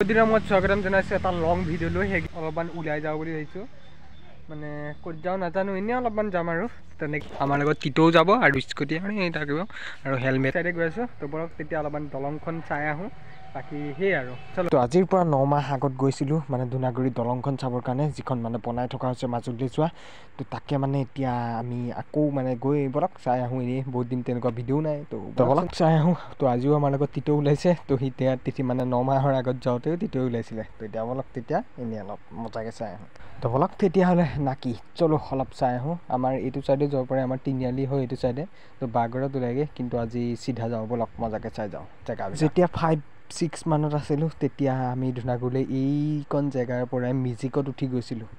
দিনৰ মূৰত স্বাগতম জনাইছোঁ এটা লং ভিডিঅ' লৈ। সেই অলপমান ওলাই যাওঁ বুলি ভাবিছোঁ, মানে ক'ত যাওঁ নাজানো, এনেই অলপমান যাম আৰু তেনেকৈ। আমাৰ লগত টিটোও যাব আৰু স্কুটি আৰু এই থাকিব আৰু হেলমেট চাইডে গৈ আছোঁ। তো বলক তেতিয়া অলপমান দলংখন চাই আহোঁ, বাকী সেই আৰু চলো। তো আজিৰ পৰা 9 মাহ আগত গৈছিলোঁ মানে ধুনাগুৰি দলংখন চাবৰ কাৰণে, যিখন মানে বনাই থকা হৈছে মাজুলীলৈ যোৱা। তো তাকে মানে এতিয়া আমি আকৌ মানে গৈ বলক চাই আহোঁ, এনেই বহুত দিন তেনেকুৱা ভিডিঅ'ও নাই, তো বলক চাই আহোঁ। তো আজিও আমাৰ লগত টিটো ওলাইছে, তো সি তেতিয়া মানে 9 মাহৰ আগত যাওঁতেও টিটো ওলাইছিলে। তো এতিয়া বলক তেতিয়া এনেই অলপ মজাকৈ চাই আহোঁ। তো বলক তেতিয়াহ'লে নাকি চলো অলপ চাই আহোঁ। আমাৰ এইটো চাইডে যাব পাৰে, আমাৰ তিনিআলি হয় এইটো চাইডে, তো বাগৰত ওলাইগৈ, কিন্তু আজি চিধা যাওঁ বলক, মজাকৈ চাই যাওঁ জেগা। যেতিয়া 5-6 মানত আছিলোঁ তেতিয়া আমি ধুনাগুৰিলৈ এইকণ জেগাৰ পৰাই মিউজিকত উঠি গৈছিলোঁ,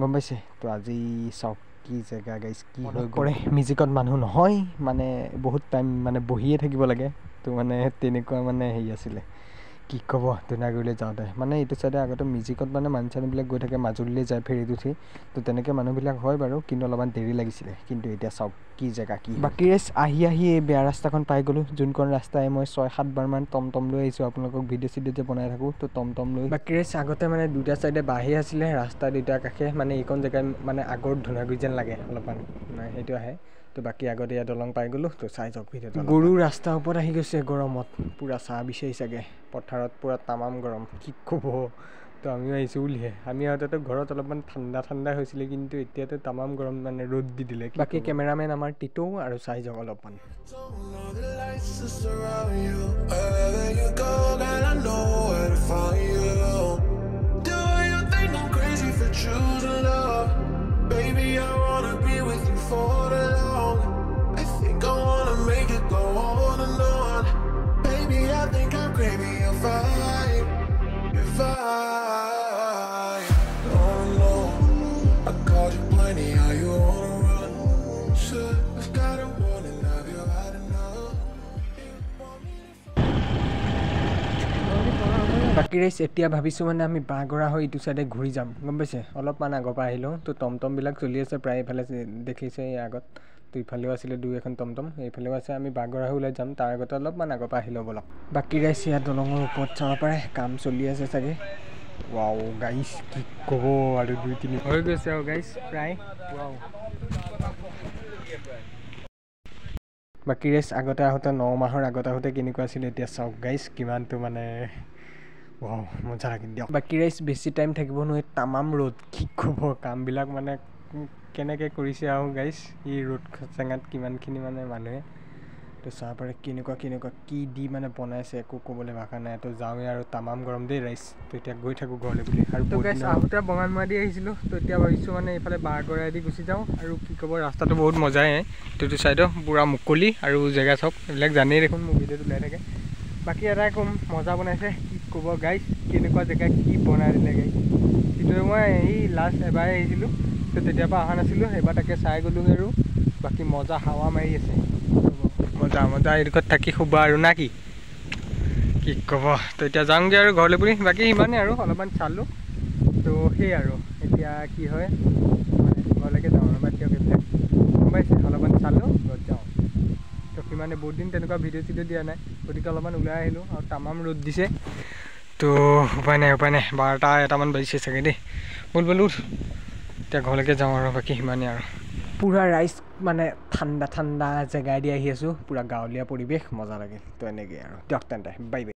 গম পাইছে। তো আজি চাওক কি জেগা গাইছ, কি হৈ পৰে। মিউজিকত মানুহ নহয়, মানে বহুত টাইম মানে বহিয়ে থাকিব লাগে, তো মানে তেনেকুৱা মানে হেৰি আছিলে, কি ক'ব। ধুনাগুৰিলৈ যাওঁতে মানে এইটো চাইডে আগতে মিউজিকত মানে মানুহ চানুহবিলাক গৈ থাকে, মাজুলীলৈ যায় ফেৰীত উঠি, তো তেনেকৈ মানুহবিলাক হয় বাৰু, কিন্তু অলপমান দেৰি লাগিছিলে। কিন্তু এতিয়া চাওক কি জেগা কি। বাকী ৰেচ আহি আহি এই বেয়া ৰাস্তাখন পাই গ'লোঁ, যোনখন ৰাস্তাই মই 6-7 বাৰমান টমটম লৈ আহিছোঁ। আপোনালোকক ভিডিঅ' চিডিঅ' যে বনাই থাকোঁ, তো টমটম লৈ। বাকী ৰেচ আগতে মানে দুটা চাইডে বাঢ়ি আছিলে ৰাস্তা দুটা কাষে, মানে এইকণ জেগাই মানে আগৰ ধুনাগুৰি যেন লাগে অলপমান, মানে সেইটো আহে। তো বাকী আগতে ইয়াত দলং পাই গ'লোঁ, তো চাই যাওক ভিডিঅ'টো। গৰু ৰাস্তাৰ ওপৰত আহি গৈছে গৰমত, পূৰা চাহ বিচাৰি চাগে, পথাৰত পূৰা তামাম গৰম, কি ক'ব। তো আমিও আহিছোঁ বুলিহে, আমি আহোঁতেতো ঘৰত অলপমান ঠাণ্ডা ঠাণ্ডা হৈছিলে, কিন্তু এতিয়াতো তামাম গৰম, মানে ৰ'দ দি দিলে। বাকী কেমেৰামেন আমাৰ টিটো, আৰু চাই যাওক অলপমান। বাকী ৰাইজ এতিয়া ভাবিছোঁ মানে আমি বাঁহগৰা হৈ ইটো চাইডে ঘূৰি যাম, গম পাইছে। অলপমান আগৰ পৰা আহিলোঁ, তো টমটমবিলাক চলি আছে প্ৰায়, এইফালে দেখিছে এই আগত, তো ইফালেও আছিলে দুই এখন টমটম, এইফালেও আছে। আমি বাঁহগৰা হৈ ওলাই যাম, তাৰ আগতে অলপমান আগৰ পৰা আহিলোঁ বলক। বাকী ৰাইজ ইয়াত দলঙৰ ওপৰত চাব পাৰে, কাম চলি আছে চাগে। ৱাও গাইছ কি ক'ব আৰু, 2-3 হৈ গৈছে আৰু গাইছ প্ৰায়। ৱাও বাকী ৰাইজ আগতে আহোঁতে 9 মাহৰ আগতে আহোঁতে কেনেকুৱা আছিলে এতিয়া চাওক গাইছ, কিমানটো মানে ৱাও মজা লাগিল দিয়ক। বাকী ৰাইজ বেছি টাইম থাকিব নোৱাৰি, তামাম ৰ'দ, কি ক'ব। কামবিলাক মানে কেনেকৈ কৰিছে আৰু গাইছ, এই ৰ'দ চেঙাত কিমানখিনি মানে মানুহে তো চাব পাৰে কেনেকুৱা কেনেকুৱা কি দি মানে বনাইছে, একো ক'বলৈ ভাষা নাই। তো যাওঁৱেই আৰু, তামাম গৰম দেই ৰাইজ। তো এতিয়া গৈ থাকোঁ ঘৰলৈ বুলি। আৰু গাইছ আহোঁতে বঙালমৰা দি আহিছিলোঁ, তো এতিয়া ভাবিছোঁ মানে এইফালে বাঁহগৰাইদি গুচি যাওঁ। আৰু কি ক'ব, ৰাস্তাটো বহুত মজাই, এইটো চাইডৰ পূৰা মুকলি আৰু জেগা চব এইবিলাক জানেই দেখোন, মোৰ ভিডিঅ'ত ওলাই থাকে। বাকী এটাই ক'ম, মজা বনাইছে, কি ক'ব গাইছ, কেনেকুৱা জেগা কি বনাই দিলে গাইছ। সেইটো মই এই লাষ্ট এবাৰে আহিছিলোঁ, তো তেতিয়াৰ পৰা অহা নাছিলোঁ, এইবাৰ তাকে চাই গ'লোগৈ আৰু। বাকী মজা হাৱা মাৰি আছে, মজা মজা এইডোখৰত থাকি শুবা আৰু না কি কি ক'ব। তো এতিয়া যাওঁগৈ আৰু ঘৰলৈ বুলি। বাকী সিমানেই আৰু, অলপমান চালোঁ, তো সেই আৰু এতিয়া কি হয় মানে ঘৰলৈকে যাওঁ আৰু, বাদ দিয়ক এইবিলাক, গম পাইছে। অলপমান চালোঁ, ঘৰত যাওঁ। তো সিমানে, বহুত দিন তেনেকুৱা ভিডিঅ' চিডিঅ' দিয়া নাই, গতিকে অলপমান ওলাই আহিলোঁ। আৰু তামাম ৰ'দ দিছে, তো উপায় নাই উপায় নাই। 12টা 1টামান বাজিছে চাগে দেই। ব'ল ব'ল উঠ, এতিয়া ঘৰলৈকে যাওঁ আৰু। বাকী সিমানেই আৰু। পূৰা ৰাইজ মানে ঠাণ্ডা ঠাণ্ডা জেগাই দি আহি আছোঁ, পূৰা গাঁৱলীয়া পৰিৱেশ, মজা লাগিল। তো এনেকেই আৰু দিয়ক তেন্তে, বাই বাই।